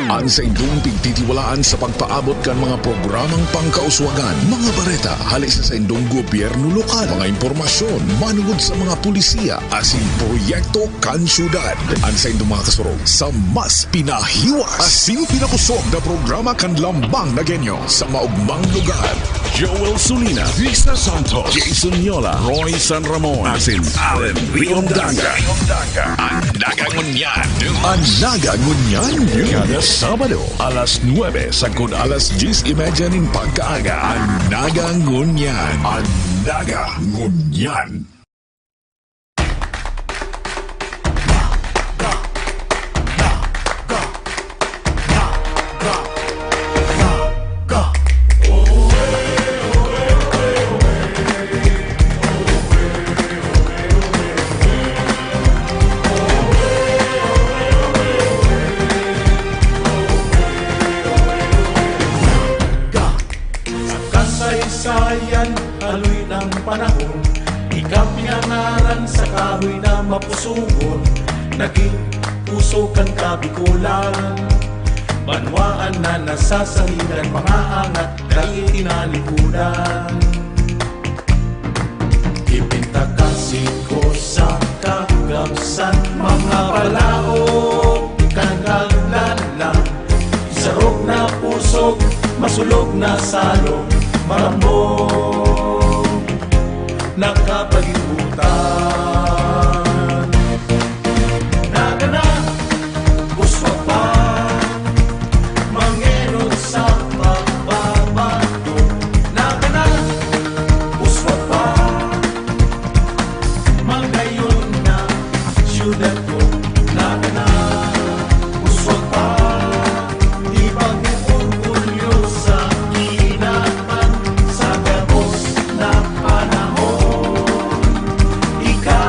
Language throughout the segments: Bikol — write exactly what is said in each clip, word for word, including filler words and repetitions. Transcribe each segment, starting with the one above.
An saindong pigtitiwalaan sa pagpaabot kan mga programang pangkauswagan, mga bareta hali sa saindong gobyerno lokal, mga impormasyon manungod sa mga pulisiya asin proyekto kan syudad. An saindong mga kasurog sa mas pinahiwas asin pinakosog na programa kan Lambang na Genyo sa maogmang lugar. Joel Sulina, Risa Santos, Jason Yola, Roy San Ramon, asin Allen Riondanga. An Naga Ngunyan. An Naga Ngunyan. Kada Sabado, alas nuebe sagkod alas dyes y media nin pagkaaga. An Naga Ngunyan. An Naga Ngunyan. Sa kasaysayan, haloy ng panahon, ika pinangaran sa kahoy na mapusugon, naging puso kan Kabikolan. Banwaan na nasasangigan, mga angat dai tinalikodan. Ipintakasi ko sa kagabsan, mga balaog, kagaglalan, isarog na pusog, masulog na salog, marambong, nakapalibutan. Nagana, uswag pa, mangenot sa pagbabago. Nagana, uswag pa, magayon na syudad ko. Nagana, uswag pa, di pag-orgulyo sa kinaban, sa gabos na panahon. Ika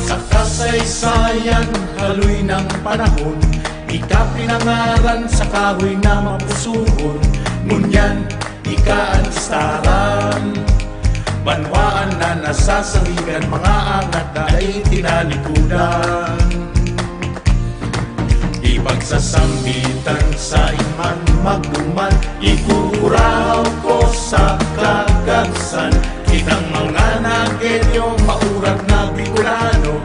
Sa kasaysayan, haloy ng panahon, ika pinangaran sa kahoy na mapusugon. Ngunyan, ika an istaran. Banwaan na nasasangigan, mga angat na dai tinalikodan. Ipagsasambitan sa iman magduman, ikukurahaw ko sa kagabsan. Kitang mga Nagenyo, maurat na Bicolano,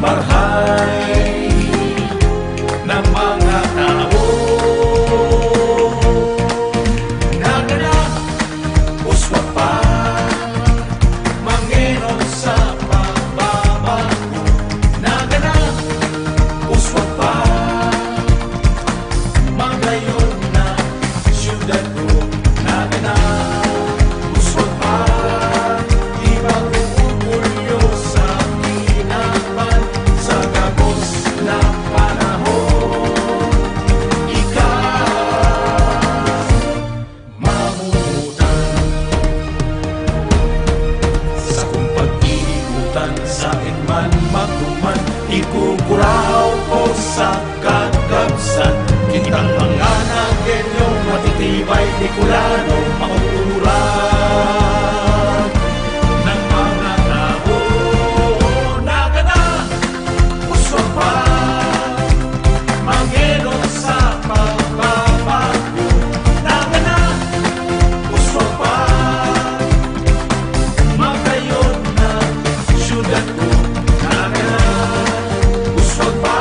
marhay na mga tao. Nagana, uswag pa, mangenot sa pagbabago. Nagana, uswag pa, magayon na syudad ko. Nagana, uswag pa, di pag-orgulyo sa kinaban, sa gabos na panahon. Ika mamutan. Sakong pag-iiputan, saen man magduman, ikukurahaw ko sa kagabsan. Kitang mga Nagenyo, matitibay, Bicolano, mauuran ng mga tao. Nagana, uswag pa, mangenot sa pagbabago. Nagana, uswag pa, magayon na syudad ko. Nagana, uswag pa,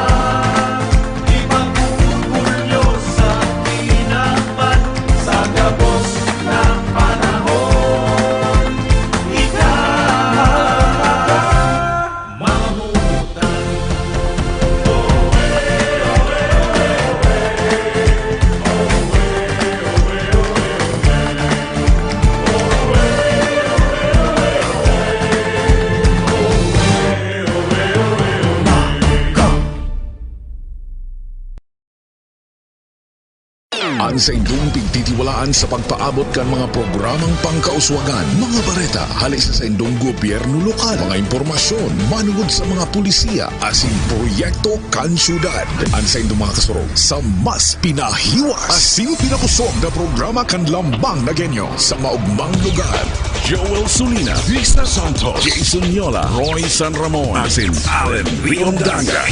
Sa indong pigtitiwalaan sa pagpaabot kan mga programang pangkauswagan, mga bareta hali sa saindong gobyerno lokal, mga impormasyon manugod sa mga pulisiya asin proyekto kan syudad. An saindong mga kasurog sa mas pinahiwas asin pinakosog na programa kan Lambang na Genyo sa maogmang lugar. Joel Sulina, Risa Santos, Jason Yola, Roy San Ramon, asin Allen Riondanga.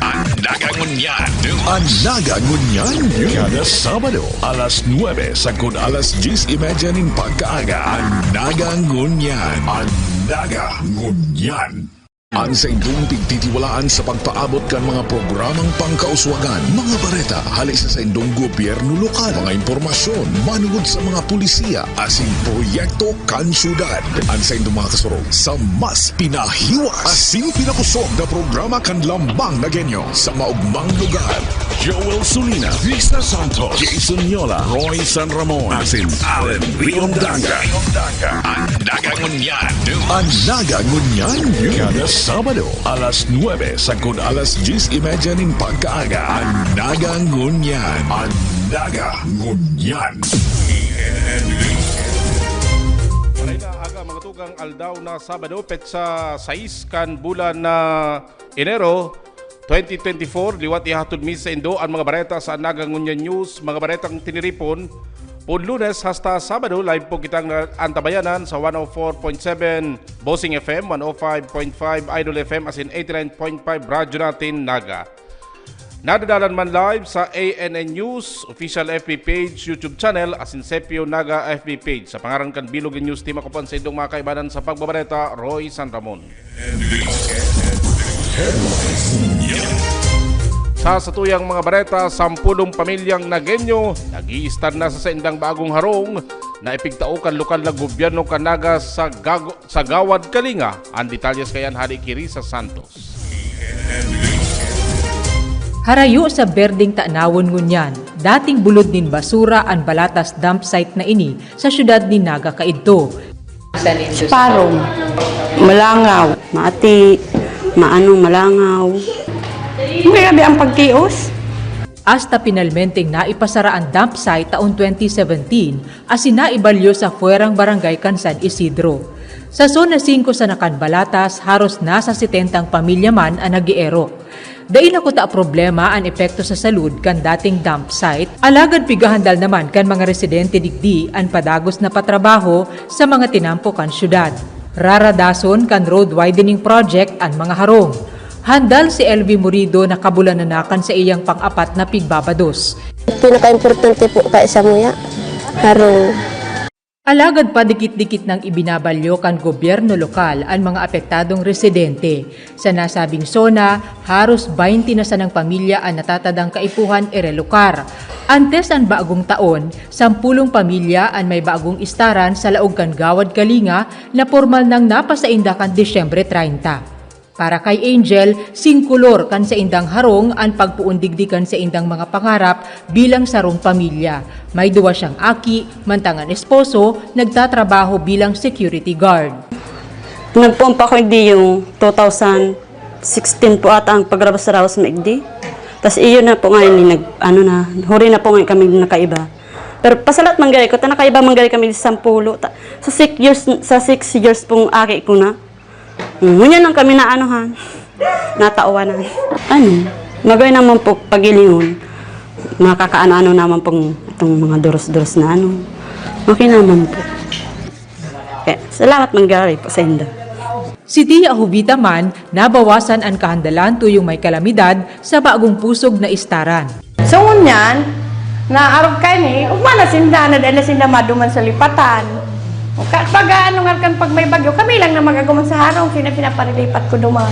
An Naga Ngunyan News. An Naga Ngunyan News. Kada Sabado, alas nuebe sagkod alas dyes y media nin pagkaaga. An Naga Ngunyan. An Naga Ngunyan. An saindong pigtitiwalaan sa pagpaabot kan mga programang pangkauswagan, mga bareta hali sa saindong gobyerno lokal, mga impormasyon manugod sa mga pulisiya asin proyekto kan syudad. An saindong mga kasurog sa mas pinahiwas asin pinakosog na programa kan Lambang na Genyo sa maogmang lugar. Joel Sulina, Risa Santos, Jason Yola, Roy San Ramon, asin Allen Riondanga. An Naga Ngunyan News. An Naga Ngunyan News. Kada Sabado, alas nuebe sagkod alas dyes y media nin pagkaaga. An Naga Ngunyan. An Naga Ngunyan. Maray na aga, mga tugang, aldaw na Sabado, petsa sais kan bulan na Enero twenty twenty-four. Liwat ihatod mi saindo an mga bareta sa Naga Ngunyan News, mga baretang tiniripon. Pud Lunes hasta Sabado, live po kitang antabayanan sa one oh four point seven Bossing F M, one oh five point five Idol F M, asin eighty-nine point five Radyo Natin Naga. Nadadalan man live sa A N N News official F B page, YouTube channel, asin Sepio Naga F B page. Sa pangaran kan Bilog News Team, ako po an saindong mga kaibanan sa pagbabareta, Roy San Ramon. Sa satuyang mga bareta, sampulong pamilyang Nagueño nag-iistar na sa saindang bagong harong na ipigtao kan lokal na gobyerno kan Naga sa Gago-, sa Gawad Kalinga. An detalyes kaiyan hali ki Risa Santos. Harayo sa berdeng tanawon ngunyan, dating bulod nin basura an Balatas dump site na ini sa syudad nin Naga kaidto. Sparong, malangaw, mati, maano, malangaw. Grabe ang pagtios. Hasta pinalmenteng naipasara an dump site taon twenty seventeen, asin naibalyo sa puwerang barangay kan San Isidro. Sa Zona singko sana kan Balatas, haros nasa setentang pamilya man an nag-eerok. Dai na kuta problema an epekto sa salud kan dating dump site, alagad pigahandal naman kan mga residente digdi an padagos na patrabaho sa mga tinampo kan syudad. Raradason kan road widening project an mga harong. Handal si L V Murido na kabulan na na kan saiyang pang-apat na pigbabados. Pinakaimportante po kaya sa muya, harong. Alagad padikit-dikit nang ibinabalyo kan gobyerno lokal an mga apektadong residente. Sa nasabing zona, haros baynte na sanang pamilya an natatadang kaipuhan irelokar. Antes an bagong taon, sampulong pamilya an may bagong istaran sa laog kan Gawad Kalinga na pormal nang napasainda kan Disyembre treinta. Para kay Angel, singkolor kan saindang harong an pagpoon digdi kan saindang mga pangarap bilang sarong pamilya. May duwa siyang aki, mantang an esposo nagtatrabaho bilang security guard. Nagpoon pa ako, hindi, yung two thousand sixteen po ata ang pagrabas-rabas maigdi. Tas iyon na po ngayon, eh, nag, ano na, huri na po ngayon kami nakaiba. Pero pasalamat man gari ko, ta nakaiba man gari kami sa sampulo. Ta, sa six years, sa six years pong aki ko na. Hmm, ngunyan lang kami naanuhan, natawanan. Ano, magay naman po pagilingon. Makakaano-ano naman pong itong mga duros-duros na ano. Okay naman po. Kaya, salamat man gari po sa inda. Si Tia Jovita man, nabawasan an kahandalan tuyong may kalamidad sa bagong pusog na istaran. So, ngunyan, na arog kaini, ugma na sinda, na dai na sinda maduman sa lipatan. Ka-, pag ano nga kan pag may bagyo, kami lang na mag-agumon sa harong, sina pinaparilipat ko duman.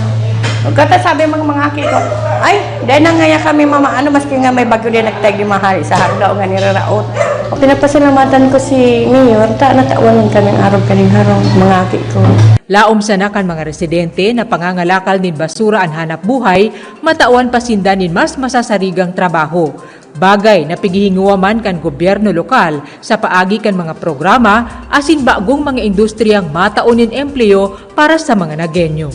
Ugkata sabi mga, mga aki ko, "Ay, dai na ngaya kami mama, ano, maski nga may bagyo, dai nagtagdi mahali sa harong, daw nga niraraot." Pinapasalamatan ko si Mayor, ta natawan man kami arog kaning harong, mga aki ko. Laom sana kan mga residente na pangangalakal nin basura an hanap buhay, matawan pa sinda nin mas masasarigang trabaho. Bagay na pighihingowa man kan gobyerno lokal sa paagi kan mga programa asin bagong mga industriyang matao nin empleyo para sa mga Nagueño.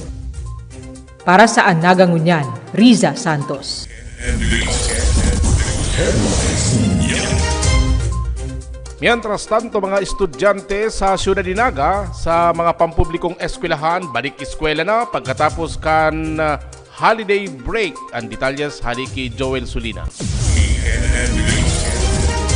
Para sa An Naga Ngunyan, Riza Santos. Headlines Ngunyan. Mientras tanto, mga estudyante sa Siyudad de Naga, sa mga pampublikong eskwelahan, balik eskwela na pagkatapos kan, ah, holiday break. Ang detalyes hali ki Joel Sulina.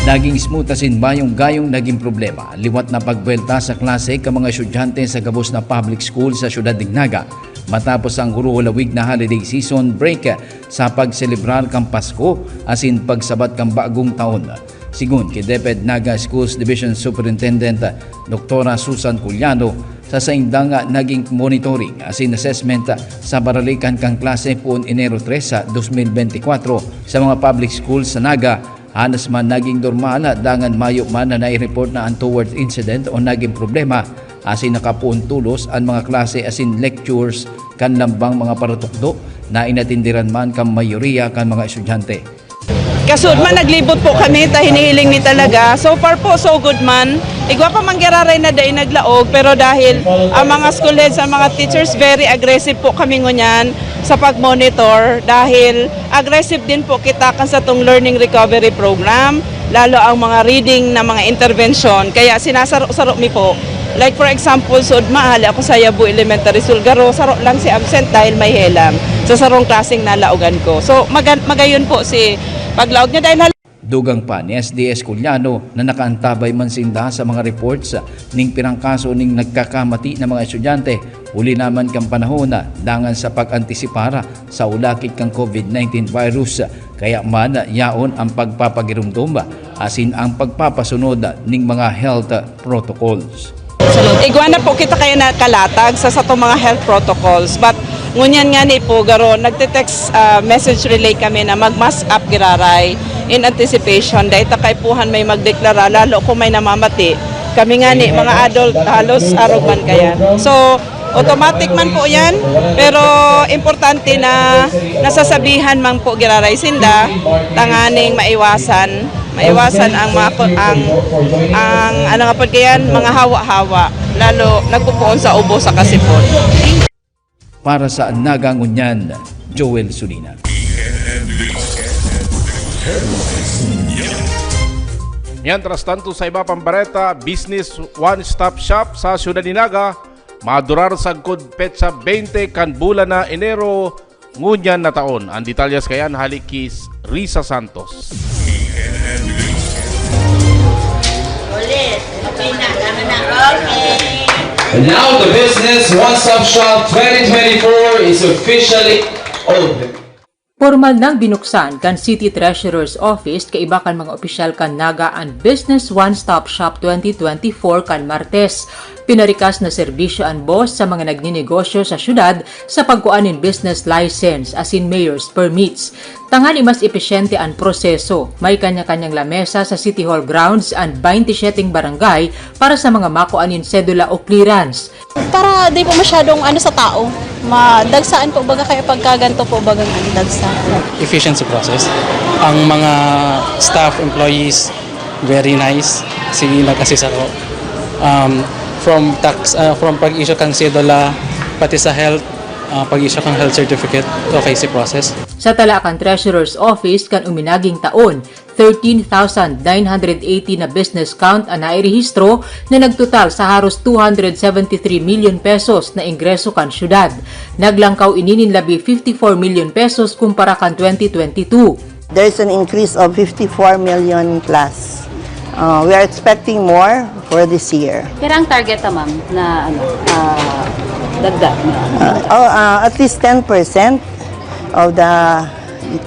Naging smooth asin mayong gayong naging problema liwat na pagbuwelta sa klase kan mga estudyante sa gabos na public school sa siyudad nin Naga, matapos ang huruhulawig na holiday season break sa pagselebrar kan Pasko asin pagsabat kan Bagong Taon. Sigon ki DepEd Naga Schools Division Superintendent Doktora Susan Culiano, sa saindang naging monitoring asin assessment sa baralikan kan klase poon Enero tres, dos mil benti kwatro sa mga public schools sa Naga, hanas man naging normal, dangan mayo man na nai-report na untoward incident o naging problema, asin nakapoon tolos an mga klase asin lectures kan lambang mga paratukdo na inatenderan man kan mayoriya kan mga estudyante. Kasud man, naglibot po kami ta hinihiling mi talaga. So far po, so good man. Igwa pa man giraray na dai naglaog, pero dahil ang mga school heads, ang mga teachers, very aggressive po kami ngunyan sa pag-monitor dahil aggressive din po kita kan satong learning recovery program, lalo ang mga reading na mga intervention. Kaya sinasaro-saro mi po. Like for example, suod ma, hali ako sa Yabo Elementary School, garo, saro lang si absent dahil may helang sa sarong klaseng nalaogan ko. So, magan- magayon po si paglaog niya dahil hal- Dugang pa ni S D S Culiano na nakaantabay man sinda sa mga reports ning pirang kaso ning nagkakamati na mga estudyante, huli naman kan panahon na dangan sa pag-antisipar sa ulakit kan COVID nineteen virus. Kaya man, yaon ang pagpapagirumdom asin ang pagpapasunod ning mga health protocols. Igwa na po kita kaya nakalatag sa satong mga health protocols. But ngunyan nga ni po, garo, nagte-text ah, message relay kami na mag-mask up giraray in anticipation. Dahil ta kaipuhan may magdeklara, lalo kung may namamati. Kami nga ni, mga adult, halos arog man kaya. So, automatic man po yan, pero importante na nasasabihan man po giraray sinda, tanganing maiwasan, maiwasan ang mga, ang, ang ano nga po yan, mga hawa-hawa, lalo nagpupuon sa ubo sa kasipon. Para sa Naga Ngunyan, Joel Sulina. Mientras tanto, sa iba pang bareta, Business One Stop Shop sa Siyudad ni Naga, madurar sagkod petsa bente kan bulan na Enero ngunyan na taon. Ang detalyes kayan hali ki Risa Santos. Ulit. Okay na, tama na. Okay. And now the Business One Stop Shop twenty twenty-four is officially open. Pormal nang binuksan kan City Treasurer's Office kaiba kan mga opisyal kan Naga an Business One Stop Shop twenty twenty-four kan Martes. Pinarikas na serbisyo an boss sa mga nagninegosyo sa syudad sa pagkua nin business license asin mayor's permits. Tangani mas episyente an proseso, may kanya-kanyang lamesa sa City Hall grounds an baynte syeteng barangay para sa mga makua nin sedula o clearance. Para di po masyadong ano sa tao, madagsaan po baga kaya pagka ganito po bagang ano, dagsa. Efficiency process. Ang mga staff, employees, very nice. Sige, nag-assist ako. Um, from tax, uh, from pag-issue kang sedula, pati sa health, uh, pag-issue kang health certificate, okay si process. Sa tala kan Treasurer's Office kan uminaging taon, thirteen thousand nine hundred eighty na business count an nairehistro na nagtotal sa haros two hundred seventy-three million pesos na ingreso kan syudad. Naglangkaw ini nin labi fifty-four million pesos kumpara kan twenty twenty-two. There's an increase of fifty-four million plus. Uh, we are expecting more for this year. Pira ang target ta, ma'am, na ano, ah, dagdag na ano? Uh, oh, uh, at least ten percent of the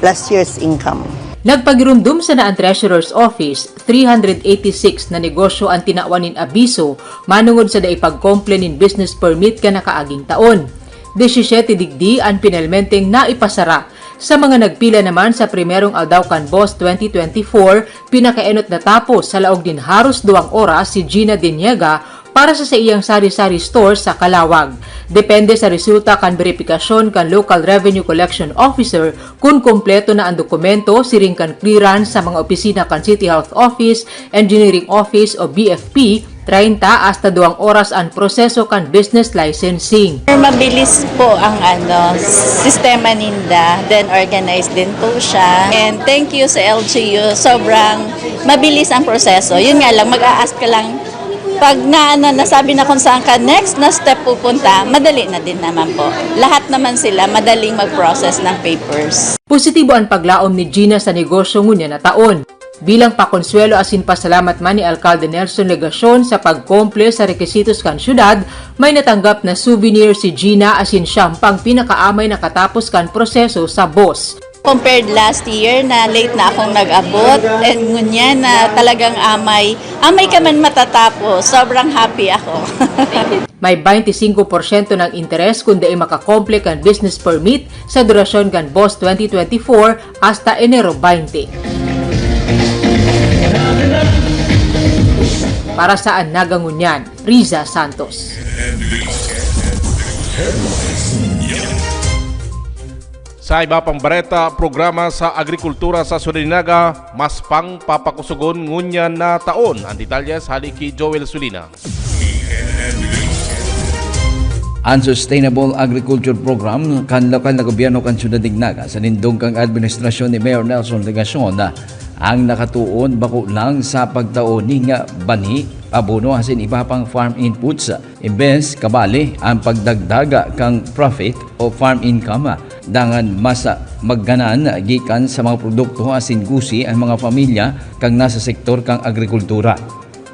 last year's income. Nagpagirumdom sana an Treasurer's Office, three hundred eighty-six na negosyo an tinawan nin abiso manongod sa dai pagkomple nin business permit kan nakaaging taon. Disisiyete digdi an pinalmenteng naipasara. Sa mga nagpila naman sa primerong aldaw kan boss twenty twenty-four, pinakaenot natapos sa laog nin haros duwang oras si Gina Deniega para sa saiyang sari-sari store sa Calawag. Depende sa resulta kan beripikasyon kan Local Revenue Collection Officer kun kompleto na an dokumento siring kan clearance sa mga opisina kan City Health Office, Engineering Office o B F P, Treinta hasta duwang oras an proseso kan business licensing. Mabilis po ang ano, sistema ninda. Then organized din po siya. And thank you sa L G U. Sobrang mabilis ang proseso. Yun nga lang, mag-a-ask ka lang. Pag na, ano, nasabi na kung saan ka next na step pupunta, madali na din naman po. Lahat naman sila madaling mag-process ng papers. Positibo an paglaom ni Gina sa negosyo ngunyan na taon. Bilang pakonsuwelo asin pasalamat man ni Alkalde Nelson Legacion sa pagkumple sa rekisitos kan syudad, may natanggap na souvenir si Gina asin siya pang pinakaamay nakatapos kan proseso sa bus. Compared last year na late na akong nag-abot, and ngunyan na talagang amay, amay ka man matatapos, sobrang happy ako. May twenty-five porsyento ng interes kun dai makakomple kan business permit sa durasyon kan bus twenty twenty-four hasta Enero twenty. Para sa An Naga Ngunyan, Riza Santos. Sa iba pang bareta, programa sa agrikultura sa Syudad nin Naga mas pang papakusogon ngunyan na taon. Ang detalyes hali ki Joel Sulina. An Sustainable Agriculture Program kan lokal na gobyerno kan Syudad nin Naga sa nindong kan administrasyon ni Mayor Nelson Legacion ang nakatuon bako lang sa pagtao ning bani, abono asin iba pang farm inputs. Imbes kabali an pagdagdag kan profit o farm income, dangan mas magganan gikan sa mga produkto asin gusi an mga pamilya kan nasa sektor kan agrikultura.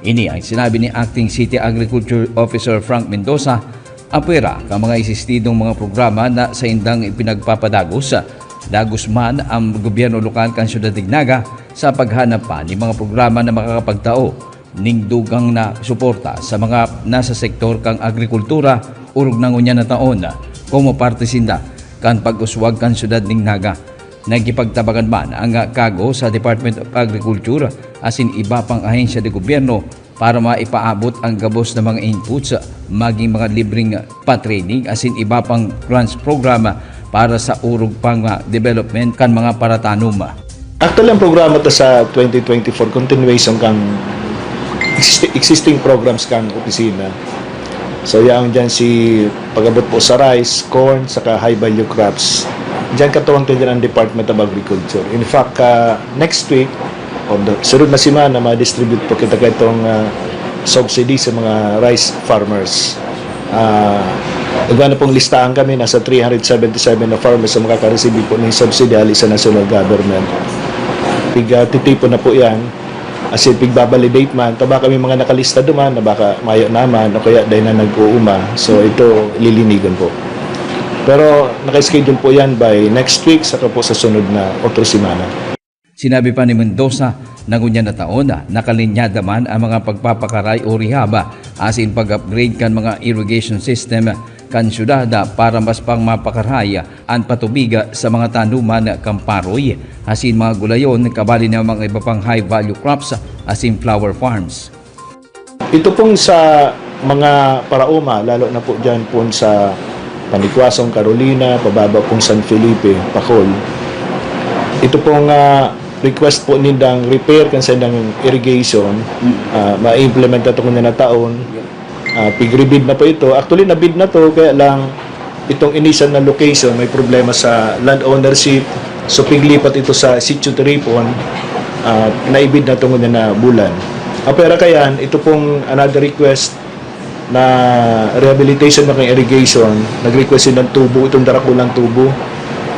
Ini ang sinabi ni Acting City Agriculture Officer Frank Mendoza, apwera kan mga existidong mga programa na saindang ipinagpapadagos. Dagos man ang gobyerno lokal kan Syudad nin Naga sa paghanap pa nin mga programa na makakapagtao ning dugang na suporta sa mga nasa sektor kan agrikultura orog na ngunyan na taon, komo parte sinda kan pag-uswag kan syudad nin Naga. Nakipagtabangan man ang KAGO sa Department of Agriculture asin iba pang ahensya de gobyerno para maipaabot ang gabos na mga inputs, maging mga libreng pa-training asin iba pang grants program para sa orog pang development kan mga paratanom. Actually, ang programa ta sa twenty twenty-four, continuation kan existing programs kan opisina. So, yaon dyan si pag-abot po sa rice, corn, saka high value crops. Dyan katuwang ta dyan ang Department of Agriculture. In fact, uh, next week, o the, sunod na semana, ma-distribute po kita kaitong uh, subsidy sa mga rice farmers. Uh, igwa na pong listahan kami, nasa three hundred seventy-seven na farmers ang makaka-receive po ng subsidy hali sa national government. Pig-, uh, titipon na po yan. As in, pigbabalidate man. Taba kami mga nakalista duman na baka mayo naman o kaya dahil na nag-uuma. So, ito, lilinigan po. Pero naka-schedule po yan by next week, saka po sa sunod na otro semana. Sinabi pa ni Mendoza na ngunyan na taon, nakalinyada man ang mga pagpapakaray o rehab asin pag-upgrade kan mga irrigation system kan syudad para mas pang mapakaray an patubig sa mga tanuman kan paroy asin mga gulayon, kabali na mga iba pang high value crops asin flower farms. Ito pong sa mga paraoma, lalo na po dyan po sa Panicuason, Carolina, pababa pong San Felipe, Pacol. Ito pong ah, request po nindang repair kan sa indang irrigation, ah, ma-implement na to kung na taon. Ah, pig-rebid na po ito. Actually, nabid na to, kaya lang itong initial na location, may problema sa land ownership. So, piglipat ito sa Sitio Tiripon, ah, naibid na tungod na bulan. Ah, pero kayan, ito pong another request na rehabilitation na kang irrigation, nag-request sila ng tubo, itong darakulang tubo.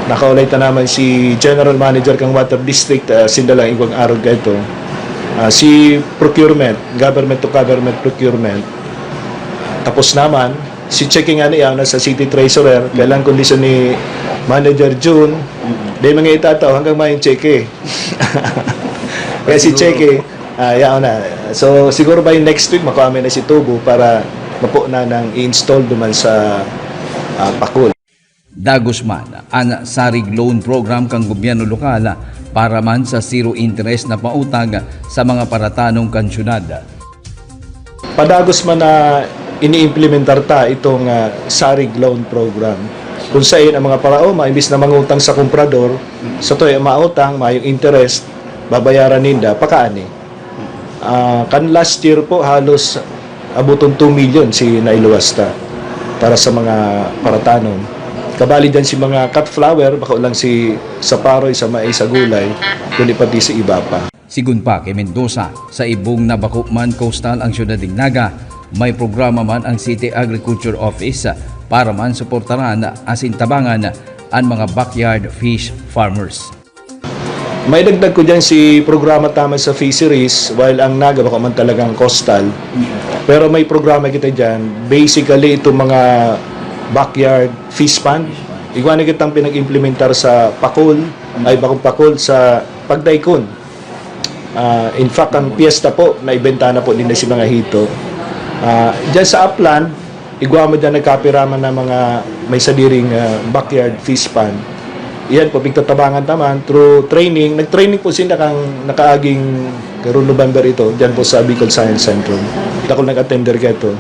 Nakaulay ta naman si General Manager kang Water District, ah, sinda lang igwang arog ka ito. Ah, si procurement, government to government procurement. Tapos naman, si checking ano yan, nasa City Treasurer, kailang kondisyon ni Manager June, dahil mga itataw hanggang mayong cheque. Kaya si cheque, ah, yaon na. So, siguro by next week, makuha mi na si tubo para mapo na nang i-install duman sa ah, Pacol. Dagos man an sarig loan program kan gobyerno lokal para man sa zero interest na pautang sa mga paratanom kan syudad. Padagos man na iniimplementar ta itong ah, sarig loan program, kung sain ang mga paraoma, imbis na mangutang sa komprador, sa toy mautang, mayong interest, babayaran ninda, pakaani. Ah, kan last year po, halos Aboton two million si nailuwas ta para sa mga paratanom. Kabali dyan si mga cut flower, bako lang si sa paroy, sa mais, sa gulay, kundi pati sa iba pa. Sigun pa ki Mendoza, sa ibong na bako man coastal ang siyudad nin Naga, may programa man ang City Agriculture Office para man suportaran asin tabangan an mga backyard fish farmers. Maidagdag ko dyan si programa ta man sa fisheries, while ang Naga bako man talagang coastal. Pero may programa kita dyan, basically itong mga backyard fish pond. Igwa na kitang pinag-implementar sa Pacol, ay bakong Pacol, sa Pagdaykon. Ah, in fact, ang piyesta po, naibenta na po din na si mga hito. Ah, dyan sa Aplan, igwa mo dyan nagkapiraman na mga may sadiring ah, backyard fish pond. Iyan po, pigtatabangan ta man through training. Nag-training po sila kang nakaaging karong November ito, dyan po sa Bicol Science Centrum. Dakul nag-attender ka ito.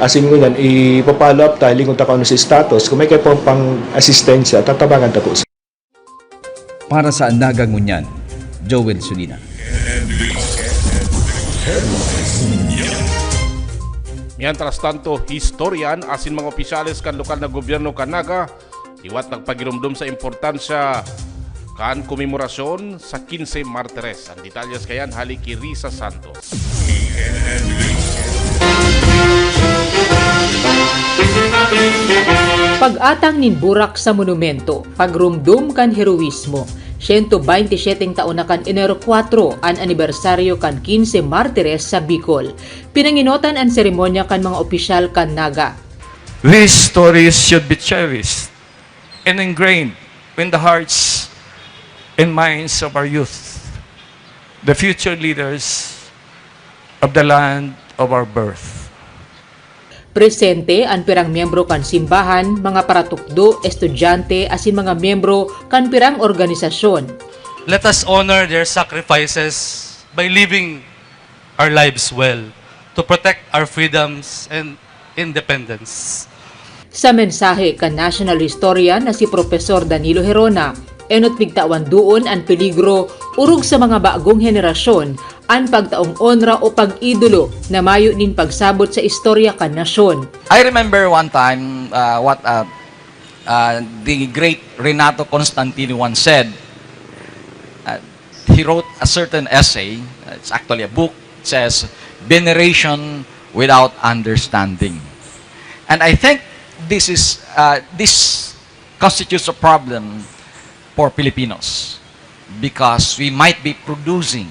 Asin ngunyan, ipa-follow up ta, hilingon ta kung ano si status. Kung may kayo pong pang-asistensya, tatabangan ta po. Para sa Naga Ngunyan, Joel Sulina. Mientras tanto, historian asin mga opisyales kan lokal na gobyerno kan Naga liwat nagpagiromdom sa importansya kan komemorasyon sa quince Martires. An detalyes kayan hali ki Risa Santos. Pag-atang nin burak sa monumento, pagromdom kan heroismo. Siyento baynte syeteng taon na kan Enero kwatro an anibersaryo kan quince Martires sa Bicol. Pinangenotan an seremonya kan mga opisyal kan Naga. These stories should be cherished and ingrained in the hearts and minds of our youth, the future leaders of the land of our birth. Presente an pirang miyembro kan simbahan, mga paratukdo, estudyante, asin mga miyembro kan pirang organisasyon. Let us honor their sacrifices by living our lives well to protect our freedoms and independence. Sa mensahe kan national historian na si Professor Danilo Gerona, enot pigtawan duon an peligro orog sa mga bagong henerasyon an pagtaong onra o pag-idolo na mayo nin pagsabot sa istorya kan nasyon. I remember one time uh, what uh, uh, the great Renato Constantino once said. Uh, he wrote a certain essay, it's actually a book, it says, "Veneration without understanding." And I think this is uh, this constitutes a problem for Filipinos because we might be producing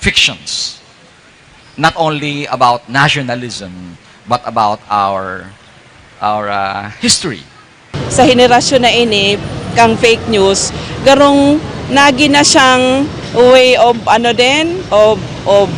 fictions not only about nationalism but about our our uh, history. Sa henerasyon na ini kang fake news, garong nagi na siyang way of ano din, of of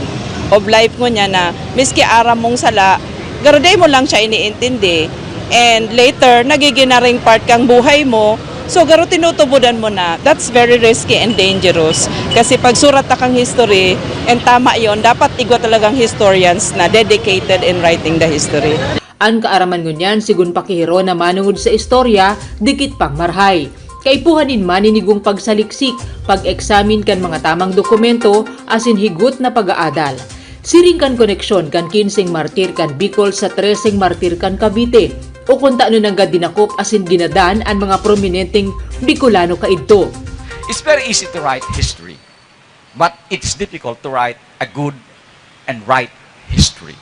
of life ngunyan na miski aram mong sala, garo dai mo lang siya iniintindi. And later, nagiging na ring part kang buhay mo. So, garo tinutubodan mo na. That's very risky and dangerous. Kasi pag surat ta kang history, and tama yon, dapat igwa talagang historians na dedicated in writing the history. An kaaraman ngunyan, sigun pa ki Gerona manongod sa istorya, dikit pang marhay. Kaipuhan nin maninigong pagsaliksik, pag-eksamin kan mga tamang dokumento, asin higot na pag-aadal. Siring kan koneksyon kan kinseng martir kan Bicol sa treseng martir kan Cavite, o kun ta ano nanggad dinakop asin ginadan an mga prominenteng Bicolano kaidto. It's very easy to write history, but it's difficult to write a good and right history.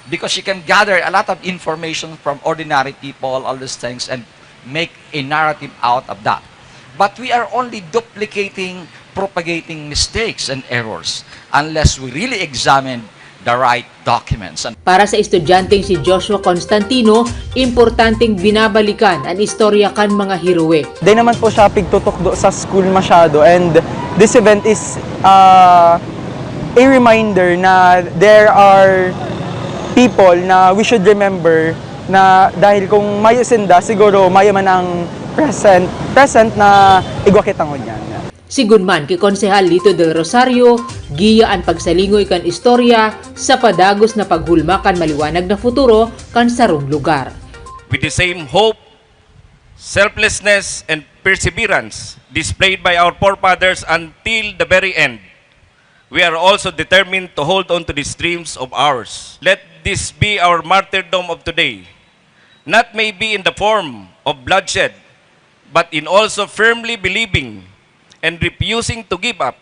Because you can gather a lot of information from ordinary people, all these things, and make a narrative out of that. But we are only duplicating, propagating mistakes and errors unless we really examine the right documents. And Para sa estudyanteng si Joshua Constantino, importanteng binabalikan an istorya kan mga heroe. Di naman po siya pigtutukdo sa school masyado, and this event is uh, a reminder na there are people na we should remember na dahil kung mayo sinda, siguro mayo man ang present, present na igwa kita ngunyan. Sigun man ki Konsehal Lito Del Rosario, giya an pagsalingoy kan istorya sa padagos na paghulma kan maliwanag na futuro kan sarong lugar. With the same hope, selflessness, and perseverance displayed by our forefathers until the very end, We are also determined to hold on to these dreams of ours. Let this be our martyrdom of today, not maybe in the form of bloodshed, but in also firmly believing and refusing to give up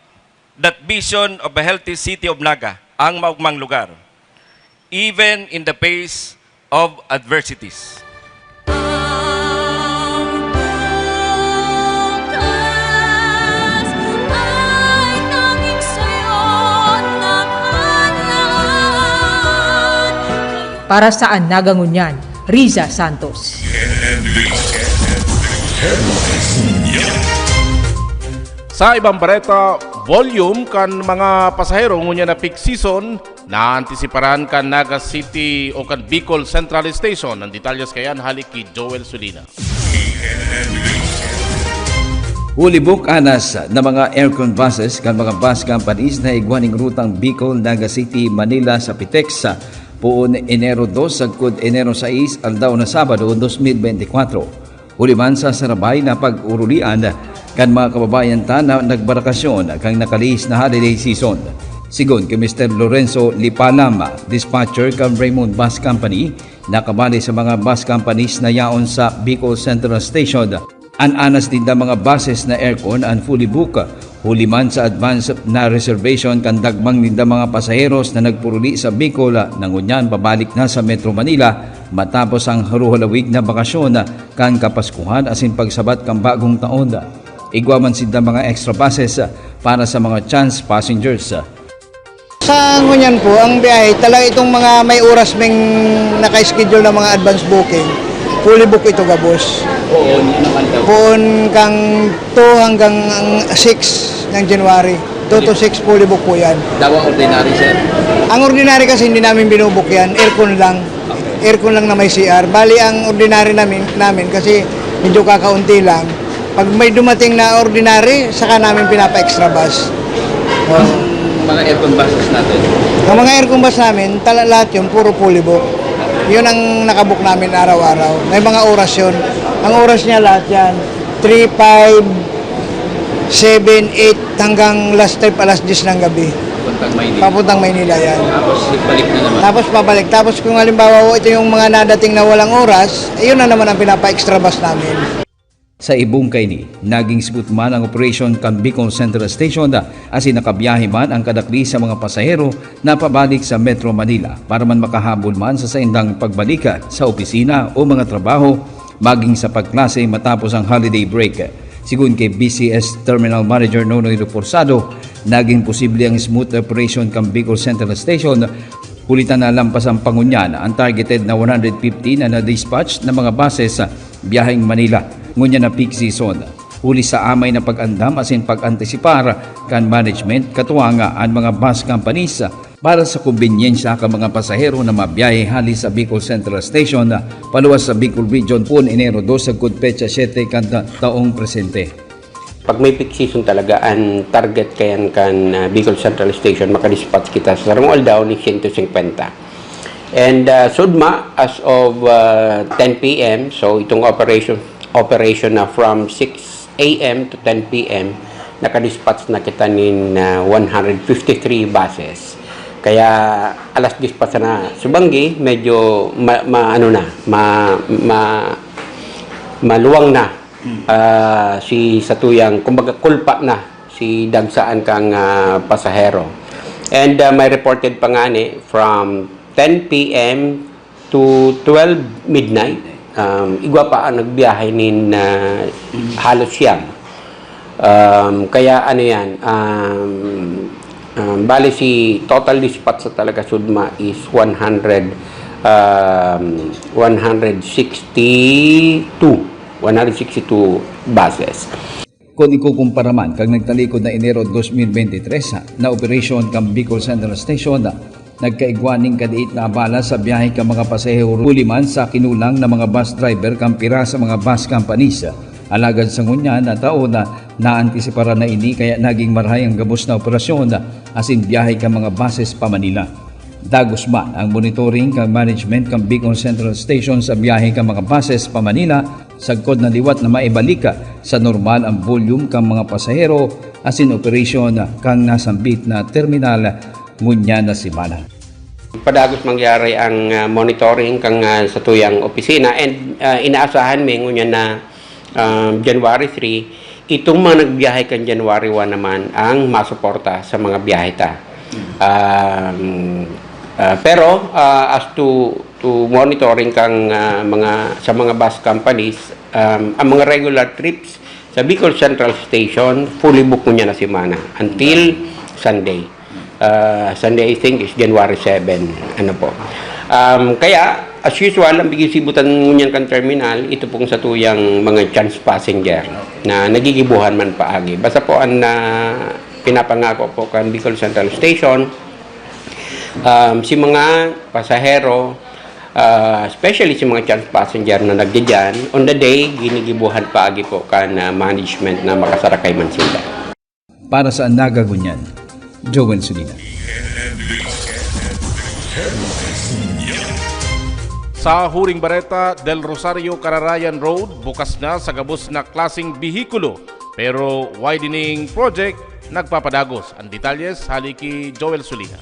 that vision of a healthy city of Naga, ang maugmang lugar, even in the face of adversities. Ang bukas ay tanging sayo na kanan. Para sa An Naga Ngunyan, Riza Santos. Sa ibang bareta, volume kan mga pasahero ngunyan na peak season, naantisiparan kan Naga City o kan Bicol Central Station. Ang detalyes kaiyan hali ki Joel Sulina. Huli book anas na mga aircon buses kan mga bus companies na igwa ning rutang Bicol, Naga City, Manila sa Pitex sa poon Enero dos sagkod Enero sais, aldaw na Sabado, dos mil bente kwatro. Huli man sa sarabay na pag-urulian kan mga kababayan ta na nagbarakasyon kan nakalihis na holiday season. Sigon ki Mister Lorenzo Lipalam, dispatcher kan Raymond Bus Company, nakabali sa mga bus companies na yaon sa Bicol Central Station, an anas ninda mga buses na aircon an fully book. Huli man sa advance na reservation kan dagmang ninda mga pasaheros na nagpuruli sa Bicol na ngunyan pabalik na sa Metro Manila matapos ang haruhalawig na bakasyon kan Kapaskuhan asin pagsabat kan Bagong Taon. Igwa man sinda mga extra buses para sa mga chance passengers. Sa ngunyan po, ang biyahe, talaga itong mga may oras ming naka-schedule na mga advance booking, fully book ito gabos. Oo, yun naman daw. Poon kang two hanggang six ng January. Two to six fully book po yan. Daw ang ordinary, sir. Ang ordinary kasi hindi namin binubook yan, aircon lang. Aircon lang na may C R. Bali, ang ordinary namin, namin kasi medyo kakaunti lang. Pag may dumating na ordinary, saka namin pinapa-extra bus. Ang mga aircon buses natin. Ang mga aircon bus namin, tala lahat yun, puro fully book. Yun ang nakabook namin araw-araw. May mga oras yun. Ang oras niya lahat yan, three, five, seven, eight, hanggang last trip alas diyes ng gabi. Papuntang Maynila. Papuntang Maynila yan. Tapos balik na naman. Tapos pabalik. Tapos kung halimbawa ito yung mga nadating na walang oras, eh, yun na naman ang pinapa-extra bus namin. Sa ibong kaini, naging smooth man ang operasyon kan Bicol Central Station, asin nakabiyahe man ang kadakli sa mga pasahero na pabalik sa Metro Manila para man makahabol man sa saindang pagbalik sa opisina o mga trabaho, maging sa pagklase matapos ang holiday break. Sigon kay B C S Terminal Manager Nonoy Reforzado, naging posible ang smooth operation kan Bicol Central Station, huli ta nalampas ang pangunyan ang targeted na one hundred fifty na na-dispatch na mga buses biyaheng Manila ngunyan na peak season. Huli sa amay na pag-andam asin pag-antisipar kan management, katuwang an mga bus companies para sa kombenyensya kan mga pasahero na mabiyahe hali sa Bicol Central Station paluwas sa Bicol Region poon Enero dos sagkod petsa siyete kan ta- taong presente. Pag may peak season talaga, ang target kayan kan ah, Bicol Central Station, makadispatch kita sa sarong aldaw ni sento singkwenta. And ah, Sudma, as of ah, ten p m, so itong operation operation na from six a m to ten p m, nakadispatch na kita nin ah, one hundred fifty-three buses. Kaya alas diyes pa sana subanggi, medyo ma, ma- ano na, ma, ma- maluwang na ah, si satuyang, kumbaga, kulpa na si dagsaan kang ah, pasahero. And ah, may reported pa nga ni from ten p m to twelve midnight, um, igwa pa ang nagbiyahe nin ah, halos siyam. Um, kaya ano yan, um, um, bali si total dispatch sa talaga Sudma is one hundred, um, one hundred sixty-two, one hundred sixty-two buses. Kun ikukumpara man kang nagtalikod na Enero dos mil bente tres na operasyon kan Bicol Central Station, nagkaigwa nin kadait na abala sa biyahe kan mga pasahero huli man sa kinulang na mga bus driver kan pira sa mga bus companies. Alagad sa ngunyan na taon, naantisiparan na ini kaya naging marahay ang gabos na operasyon asin biyahe kan mga buses pa Manila. Dagos man ang monitoring kan management kan Bicol Central Station sa biyahe kan mga buses pa Manila, sagkod na liwat na maibalik sa normal ang volume kan mga pasahero asin operasyon kan nasambit na terminal ngunyan na semana. Padagos mangyari ang ah, monitoring kan ah, satuyang opisina, and ah, inaasahan mi ngunyan na um, January three, itong mga nagbiyahe kan January one naman ang masuporta sa mga biyahe ta. Um, ah, pero ah, as to to monitoring kang ah, mga sa mga bus companies, um, ang mga regular trips sa Bicol Central Station fully book ngunyan na semana until Sunday. Ah, Sunday, I think, is January seven. Ano po. Um, kaya, as usual, ang bigisibutan ngunyan kan terminal, ito pong satuyang mga chance passenger na nagigibuhan man paagi. Basta po ang ah, pinapangako po kan Bicol Central Station, um, si mga pasahero, ah, especially si mga chance passenger na nagdidyan, on the day, ginigibuhan paagi po kan ah, management na makasarakay man sila. Para sa Naga ngunyan, Joel Sulina. Sa Huring Bareta, Del Rosario, Cararayan Road, bukas na sa gabos na klaseng behikulo, pero widening project nagpapadagos. Ang detalyes hali ki Joel Sulina.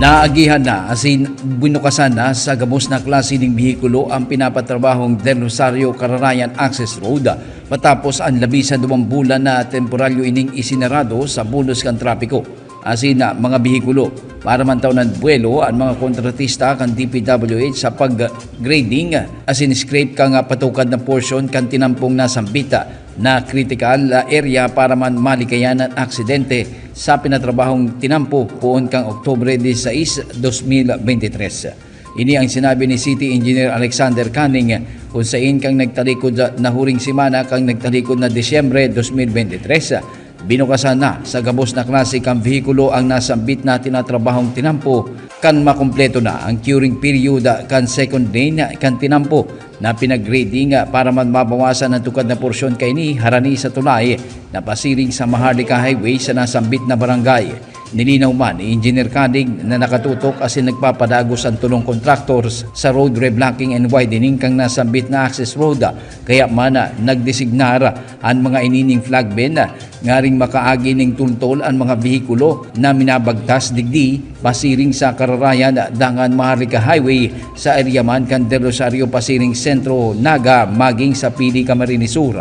Naagihan na asin binukasan na sa gabos na klase ning behikulo ang pinapatrabahong Del Rosario Cararayan Access Road matapos ang labi sa duwang bulan na temporaryo ining isinarado sa bulos kan trapiko asin na mga behikulo. Para man taw nan buwelo an mga kontratista kan D P W H sa pag-grading asin scrape kan patukad na porsyon kan tinampong nasambit na critical area para man malikayan an aksidente sa pinatrabahong tinampo poon kan Oktubre diseis, dos mil bente tres. Ini ang sinabi ni City Engineer Alexander Canning kun sain kan nagtalikod na huring semana kan nagtalikod na Disyembre dos mil bente tres. Binukasan na sa gabos na klase kan behikulo ang nasambit na tinatrabahong tinampo kan makumpleto na ang curing period kan second lane kan tinampo na pinag-grading para man mabawasan ang tukad na porsyon kaini harani sa tulay na pasiring sa Maharlika Highway sa nasambit na barangay. Nilinaw man ni Engineer Canning na nakatutok asin nagpapadagos ang tulong contractors sa road reblocking and widening kan nasambit na access road, kaya man nagdesignar an mga inining flagmen ngaring makaagi ning tultol an mga behikulo na minabagtas digdi pasiring sa Kararayan dangan Maharlika Highway sa area man kan Del Rosario pasiring Sentro, Naga maging sa Pili, Camarines Sur.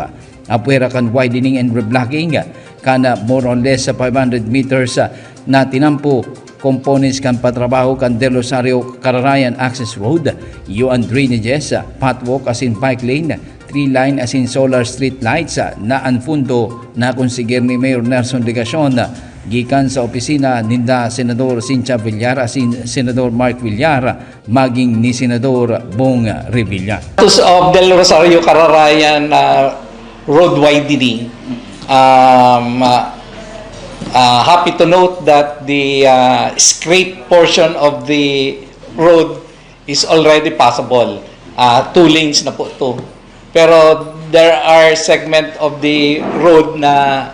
Apwera kan widening and reblocking, kan more or less five hundred meters na tinampo, components kan patrabaho kan Del Rosario Cararayan Access Road, iyo an drainages, pathwalk asin bike lane, tree line asin solar street lights na an pundo na konsiger ni Mayor Nelson Legacion gikan sa opisina ninda Senador Cynthia Villar asin Senador Mark Villar maging ni Senador Bong Revilla. Status of Del Rosario Cararayan uh, road widening. Um, uh, uh, happy to note that the uh, scrape portion of the road is already passable. Uh, two lanes na po ito. Pero there are segment of the road na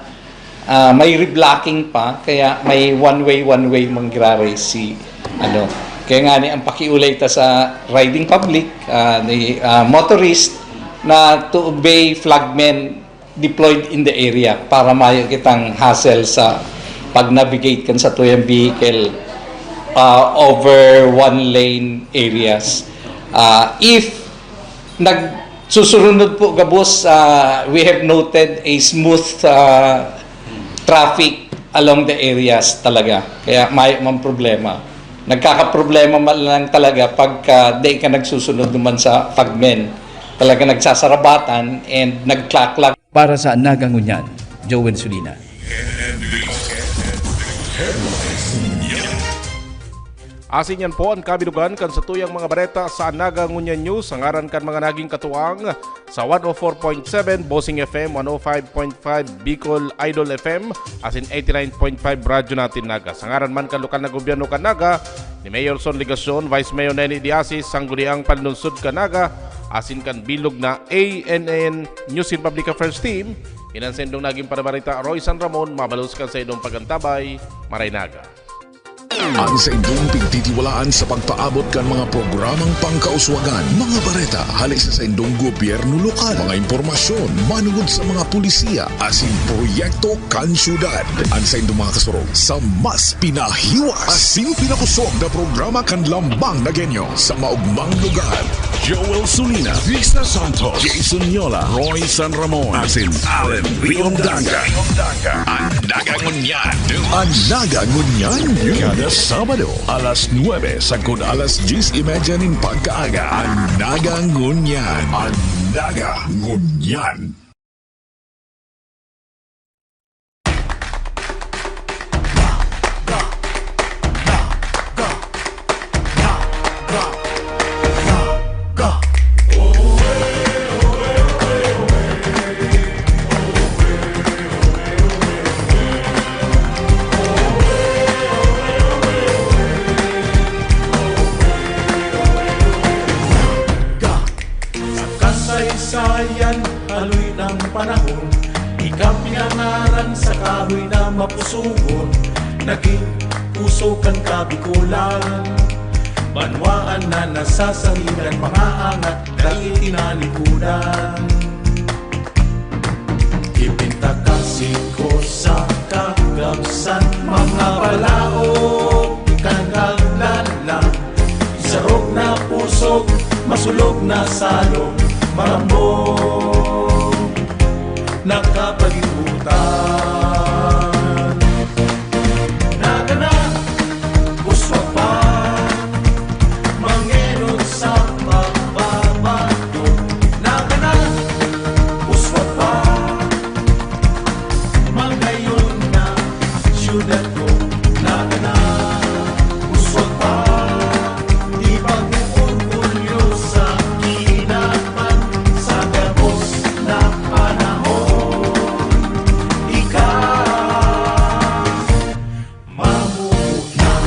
uh, may reblocking pa, kaya may one way, one way mangyari si ano. Kaya nga ni ang pakiulay ta sa riding public, uh, ni uh, motorist na to obey flagmen deployed in the area para mayo kitang hassle sa pag-navigate kan sa tuyang vehicle uh, over one lane areas. Uh, if nagsusurunod po gabos, uh, we have noted a smooth uh, traffic along the areas talaga. Kaya mayo man problema. Nagkakaproblema man lang talaga pagka di ka nagsusunod naman sa pagmen. Talaga nagsasarabatan and nagklaklag. Para sa Naga ngunyan, Joel Sulina. Asin yan po an kabilugan kan satuyang mga bareta sa Naga ngunyan news. Sa ngaran kan mga naging katuwang sa one oh four point seven Bossing F M, one oh five point five Bicol Idol F M, asin eighty-nine point five Radyo Natin Naga. Sa ngaran man kan lokal na gobyerno kan Naga, ni Mayor Son Legacion, Vice Mayor Neni Diasis, Sangguniang Panlunsod kan Naga, asin kan bilog na A N N News in Public Affairs Team, inan sa indong naging parabarita, Roy San Ramon, mabalos kan sa indong pagantabay, Maray Naga. An saindong pigtitiwalaan sa pagpaabot kan mga programang pangkauswagan, mga bareta hale sa saindong gobyerno lokal, mga impormasyon manungod sa mga polisiya asin proyekto kan syudad. An saindong mga kasurog sa mas pinahiwas asin pinakosog na programa kan Lambang na Genyo sa maogmang lugar. Joel Sulina, Vista Santos, Jason Yola, Roy San Ramon, asin Allen Riondanga. An Naga Ngunyan. An Naga Ngunyan. Kada Sabado, alas nuebe sagkod alas dyes y media nin pagkaaga. An Naga Ngunyan. An Naga Ngunyan. Sa kasaysayan, haloy ng panahon, ika pinangaran sa kahoy na mapusugon, naging puso kan Kabikolan. Banwaan na nasasangigan, mga angat, dai tinalikodan. Ipintakasi ko sa kagabsan, mga balaog, ikangaglalan. Sarog na pusog, masulog na salog, marambong na kapalibutan. Nagana, uswag pa, mangenon sa pagbabago. Nagana, uswag pa, magayon na syudad ko. Nagana, uswag pa, di pag-orgulyo sa kinaban sa gabos na panahon. Ika, mamugot na.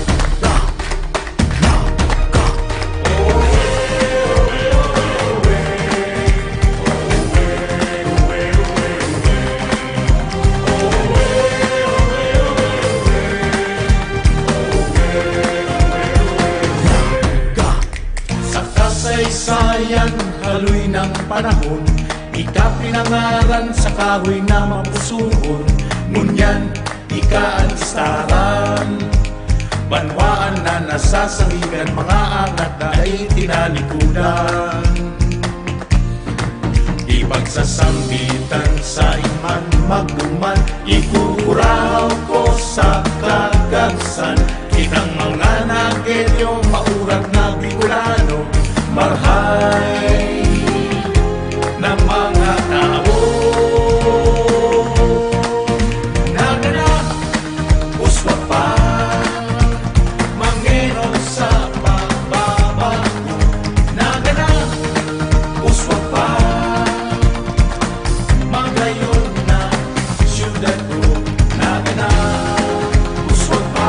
Sa kasaysayan, haloy ng panahon, ika pinangaran sa kahoy na mapusugon. Ngunyan, ika an istaran. Banwaan na nasasangigan, mga angat na dai tinalikodan. Ipagsasambitan sa iman magduman, ikukurahaw ko sa kagabsan. Kitang mga Nagenyo, maurat na Bicolano, marhay na mga tawo. Nagana, uswag pa, mangenon sa pagbabago. Nagana, uswag pa, magayon na syudad ko. Nagana, uswag pa,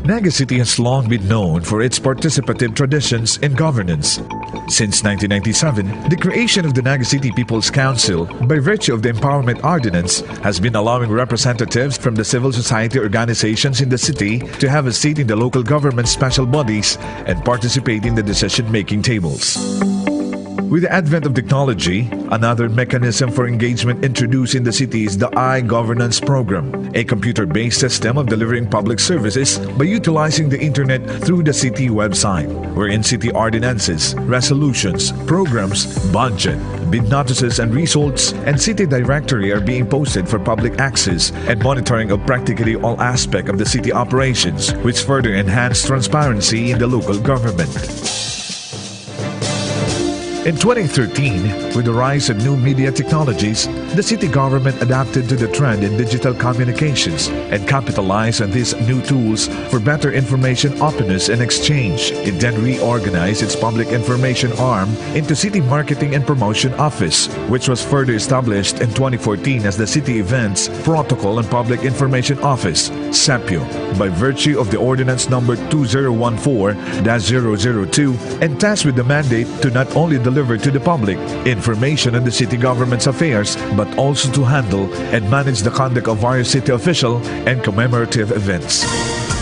Naga City has long been known for its participative traditions in governance. Since nineteen ninety-seven, the creation of the Naga City People's Council, by virtue of the Empowerment Ordinance, has been allowing representatives from the civil society organizations in the city to have a seat in the local government special bodies and participate in the decision-making tables. With the advent of technology, another mechanism for engagement introduced in the city is the iGovernance program, a computer-based system of delivering public services by utilizing the internet through the city website, wherein city ordinances, resolutions, programs, budget, bid notices and results, and city directory are being posted for public access and monitoring of practically all aspects of the city operations, which further enhance transparency in the local government. In twenty thirteen, with the rise of new media technologies, the city government adapted to the trend in digital communications and capitalized on these new tools for better information openness and exchange. It then reorganized its public information arm into City Marketing and Promotion Office, which was further established in twenty fourteen as the City Events, Protocol and Public Information Office, SEPIO, by virtue of the Ordinance Number two zero one four dash zero zero two, and tasked with the mandate to not only deliver to the public information on the city government's affairs, but also to handle and manage the conduct of various city official and commemorative events.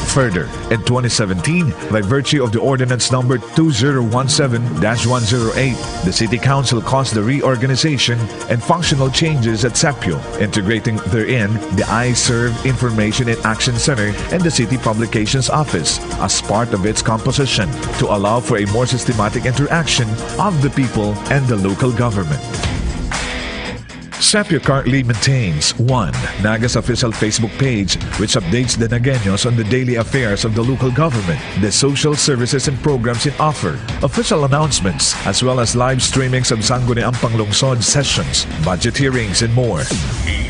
Further, in twenty seventeen, by virtue of the Ordinance Number two zero one seven dash one zero eight, the City Council caused the reorganization and functional changes at SEPIO, integrating therein the iServe Information and Action Center and the City Publications Office as part of its composition to allow for a more systematic interaction of the people and the local government. SEPIO currently maintains one Nagas official Facebook page, which updates the Nagueños on the daily affairs of the local government, the social services and programs in offer, official announcements, as well as live streamings of Sangguniang Panglungsod sessions, budget hearings, and more.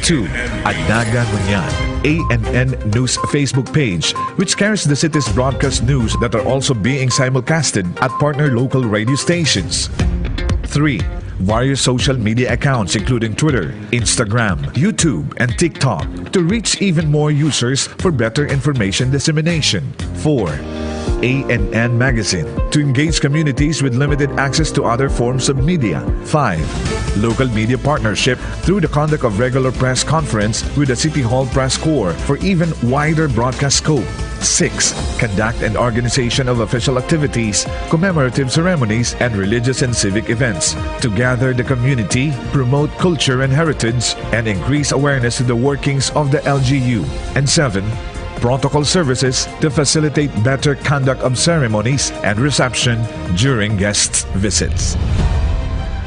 Two, An Naga Ngunyan, A N N News Facebook page, which carries the city's broadcast news that are also being simulcasted at partner local radio stations. Three, various social media accounts including Twitter, Instagram, YouTube, and TikTok to reach even more users for better information dissemination. Four, A N N Magazine to engage communities with limited access to other forms of media. Five, local media partnership through the conduct of regular press conference with the City Hall Press Corps for even wider broadcast scope. Six, conduct and organization of official activities, commemorative ceremonies, and religious and civic events to gather the community, promote culture and heritage, and increase awareness to the workings of the L G U. And seven, protocol services to facilitate better conduct of ceremonies and reception during guests' visits.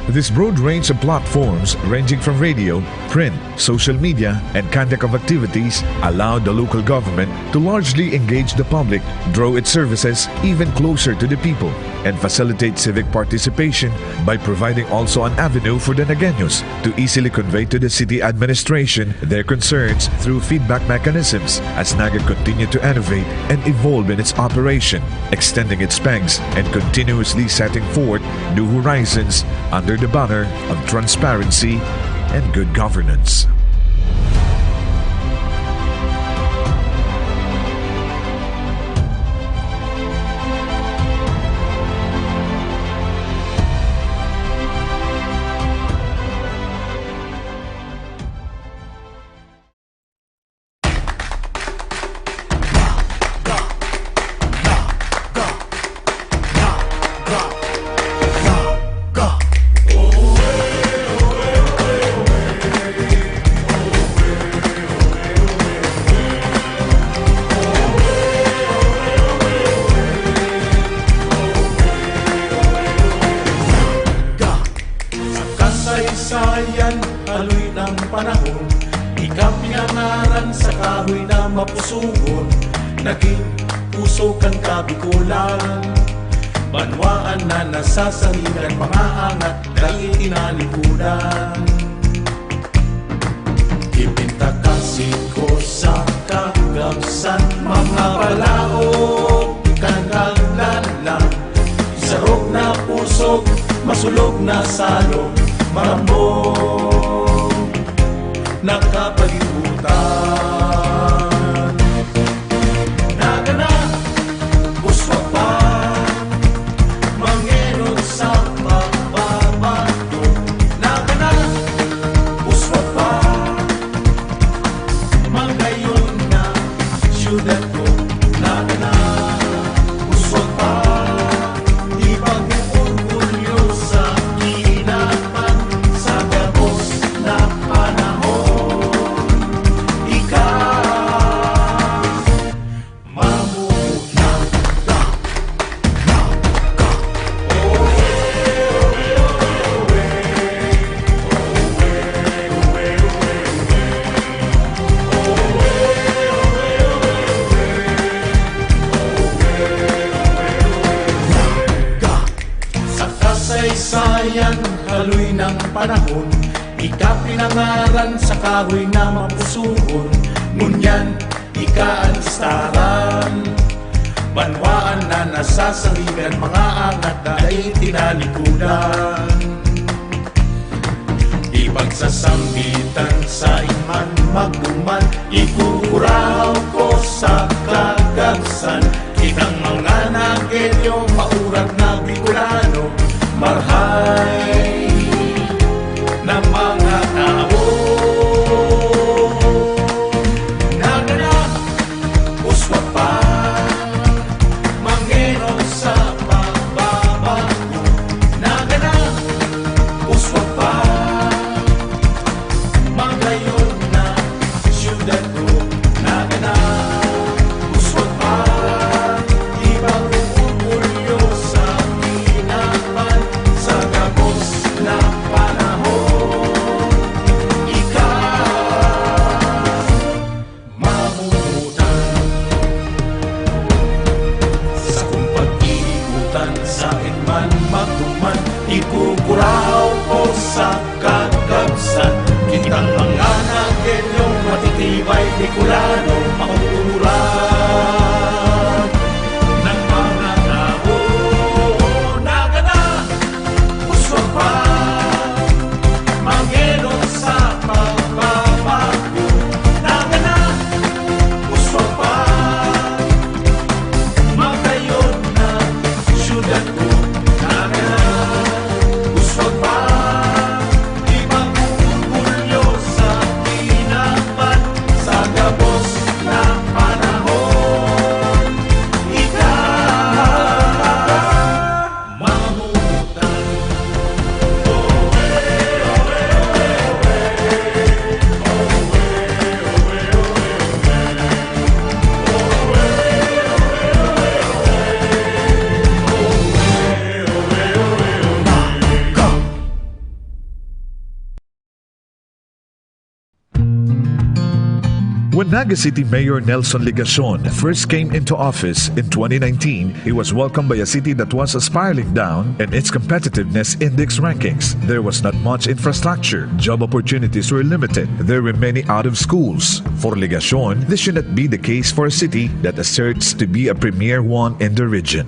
This broad range of platforms, ranging from radio, print, social media, and conduct of activities, allowed the local government to largely engage the public, draw its services even closer to the people, and facilitate civic participation by providing also an avenue for the Nagueños to easily convey to the city administration their concerns through feedback mechanisms as Naga continue to innovate and evolve in its operation, extending its pegs and continuously setting forth new horizons under the banner of transparency and good governance. Sa kasaysayan, haloy ng panahon, ika pinangaran sa kahoy na mapusugon. Naging puso kan Kabikolan, banwaan na nasasanigan, mga angat, dai tinalikudan. Ipinta kan singko sa kagabsan, mga balaog kan kagladlan. Sarog na pusog, masulog na salog, marambong na kapalibutan. Naga na, Pinangaran sa kahoy na mapusuon, ngunyan ika an istaran. Banwaan na nasasaligan, mga angat na dai tinalikudan. Ipagsasambitan sa iman magduman, ikukurahaw ko sa kagabsan. Kitang mga Nagueño, maurat na Bicolano, marhay na mga tao. Nagana, uswag pa, mangenon sa pagbabago. Nagana, uswag pa, magayon na siyudad ko. Nagana, uswag pa, ibang orgulyo sa kinaban sa gabos na panahon. Ika, mamutan. Sa kong pag-iikutan, sa man magduman, ikukurahaw ko sa kagabsan. Kitang mga Nagueño, matitibay, Bicolano, mauturan ng mga tao. Nagana, uswag pa, mangenon sa pagbabago. Nagana, uswag pa, magayon na siyudad ko. Nagana, uswag pa, ibang orgulyo sa kinaban sa gabos na panahon. Ika, mamutan. When Naga City Mayor Nelson Legacion first came into office in twenty nineteen, he was welcomed by a city that was spiraling down in its competitiveness index rankings. There was not much infrastructure, job opportunities were limited, there were many out of schools. For Legacion, this should not be the case for a city that asserts to be a premier one in the region.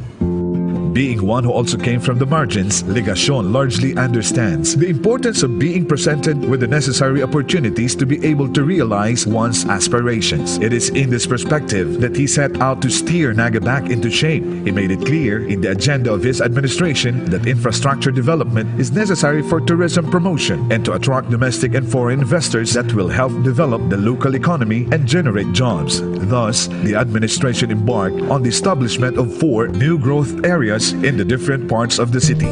Being one who also came from the margins, Legacion largely understands the importance of being presented with the necessary opportunities to be able to realize one's aspirations. It is in this perspective that he set out to steer Naga back into shape. He made it clear in the agenda of his administration that infrastructure development is necessary for tourism promotion and to attract domestic and foreign investors that will help develop the local economy and generate jobs. Thus, the administration embarked on the establishment of four new growth areas in the different parts of the city.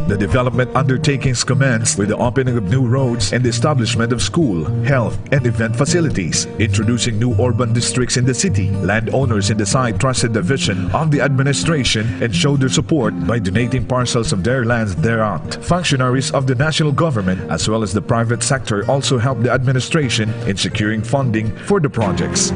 The development undertakings commenced with the opening of new roads and the establishment of school, health, and event facilities, introducing new urban districts in the city. Landowners in the site trusted the vision of the administration and showed their support by donating parcels of their lands thereat. Functionaries of the national government, as well as the private sector, also helped the administration in securing funding for the projects.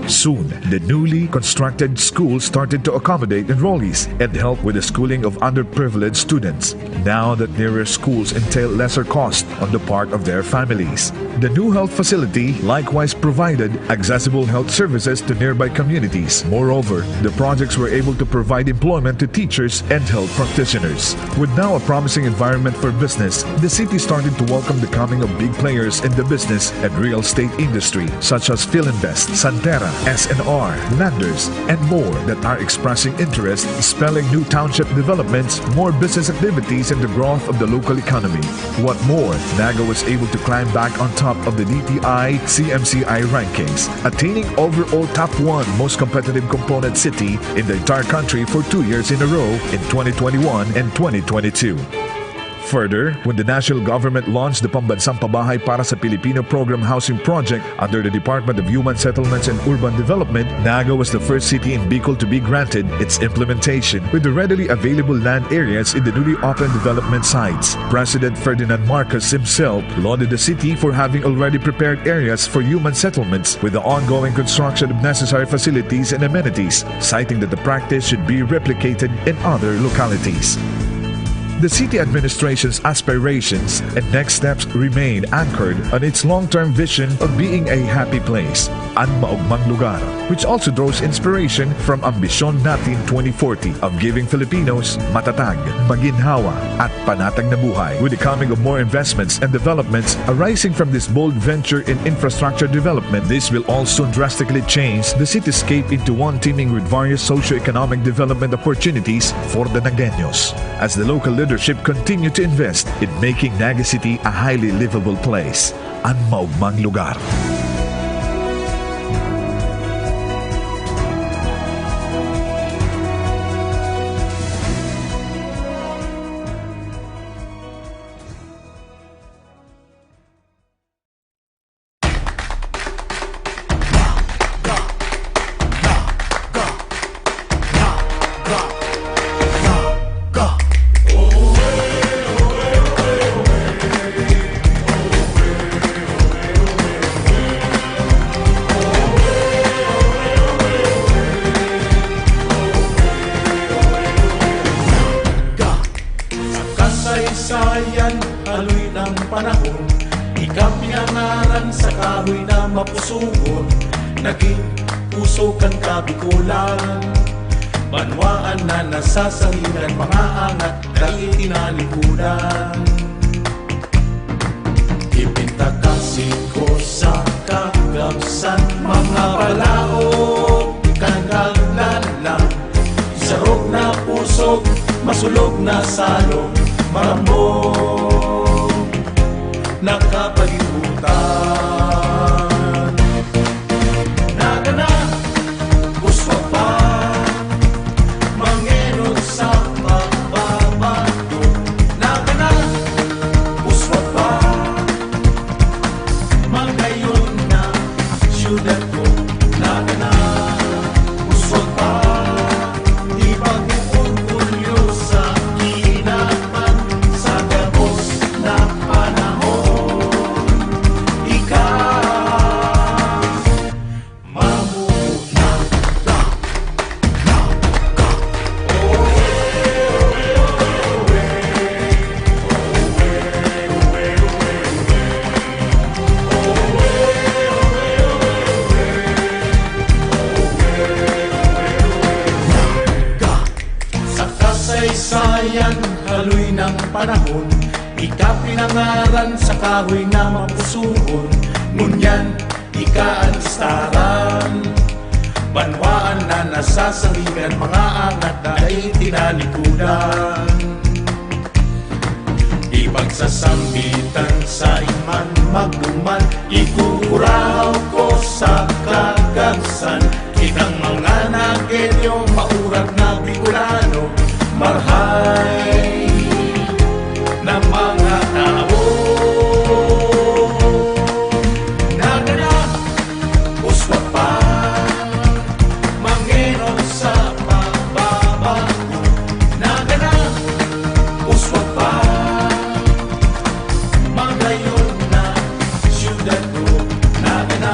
Soon, the newly constructed school started to accommodate enrollees and help with the schooling of underprivileged students. Now that newer schools entail lesser cost on the part of their families. The new health facility likewise provided accessible health services to nearby communities. Moreover, the projects were able to provide employment to teachers and health practitioners. With now a promising environment for business, the city started to welcome the coming of big players in the business and real estate industry, such as Filinvest, Santera, S N R, Landers, and more that are expressing interest in spelling new township developments, more business activities, and the growth of the local economy. What more, Naga was able to climb back on top of the D T I C M C I rankings, attaining overall top one most competitive component city in the entire country for two years in a row in twenty twenty-one and twenty twenty-two. Further, when the national government launched the Pambansang Pabahay para sa Pilipino Program Housing Project under the Department of Human Settlements and Urban Development, Naga was the first city in Bicol to be granted its implementation with the readily available land areas in the newly opened development sites. President Ferdinand Marcos himself lauded the city for having already prepared areas for human settlements with the ongoing construction of necessary facilities and amenities, citing that the practice should be replicated in other localities. The city administration's aspirations and next steps remain anchored on its long-term vision of being a happy place, an maogmang lugar, which also draws inspiration from Ambisyon Natin twenty forty of giving Filipinos matatag, maginhawa, at panatag na buhay. With the coming of more investments and developments arising from this bold venture in infrastructure development, this will also drastically change the cityscape into one teeming with various socio-economic development opportunities for the Nagueños, as the local leadership continue to invest in making Naga City a highly livable place, an maogmang lugar. Sa kasaysayan, haloy ng panahon, ika pinangaran sa kahoy na mapusugon, naging puso kan Kabikolan. Banwaan na nasasangigan, mga angat, dai tinalikudan. Ipintakasi ko sa kagabsan, mga balaog, ikang kaldalan. Sarog na pusog, masulog na salog, marambog na kapalibutan. Nagana, uswag pa, mangenot sa pagbabago. Nagana, uswag pa, magayon na syudad ko. Nagana, uswag pa, di pag-orgulyo sa kinaban, sa gabos na panahon. Ika, mamuhay na ka, na ka. Sa kasaysayan, haloy ng panahon, ika pinangaran sa kahoy na mapusugon. Ngunyan, ika an listaran. Banwaan na nasasangigan, mga angat na dai tinalikudan. Ipagsasambitan sa iman magduman, ikukurahaw ko sa kagabsan. Kitang mga Nagueño, maurat na Bicolano, marhay na mga tao. Nagana, uswag pa, mangenot sa pagbabago. Nagana, uswag pa, magayon na syudad ko. Nagana,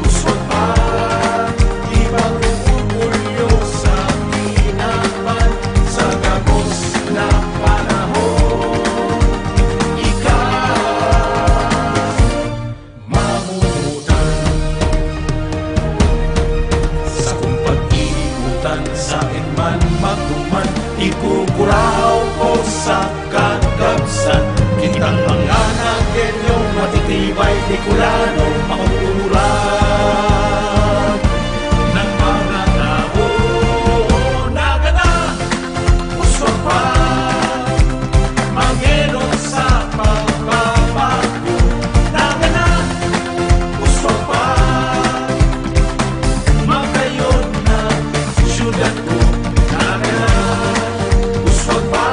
uswag pa, ibang orgulyo sa kinaban, sa gabos na panahon. Ika, mamutan. Sakong pag-iiputan, saen man magduman, ikukurahaw ko sa kagabsan. Kitang mga Nagueño, matitibay, Bicolano, mauuran ng mga tao. Nagana, uswag pa, mangenot sa pagbabago. Nagana, uswag pa, magayon na syudad ko. Nagana, uswag pa,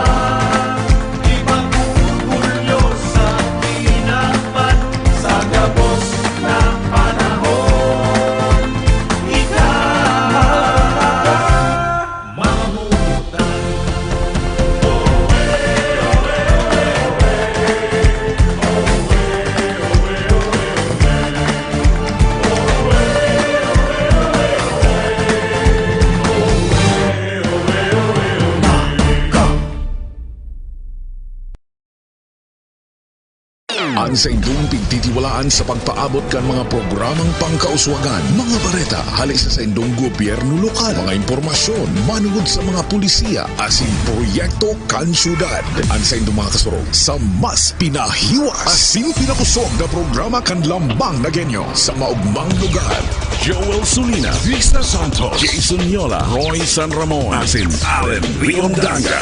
ipag-orgulyo sa kinaban, sa gabos Sa indong pigtitiwalaan sa pagpaabot kan mga programang pangkauswagan, mga bareta hali sa saindong gobyerno lokal, mga impormasyon manungod sa mga pulisiya asin proyekto kan syudad. An saindong mga kasurog sa mas pinahiwas asin pinakosog na programa kan Lambang na Genyo sa maugmang lugar. Joel Sulina, Vista Santos, Jason Yola, Roy San Ramon, asin Allen Leon Danga.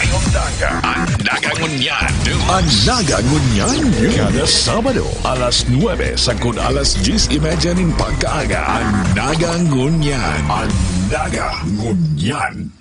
An Naga Ngunyan News. An Naga Ngunyan News. Kada Sabado, alas nuebe sagkod alas dyes y media nin pagkaaga. An Naga Ngunyan. An Naga Ngunyan.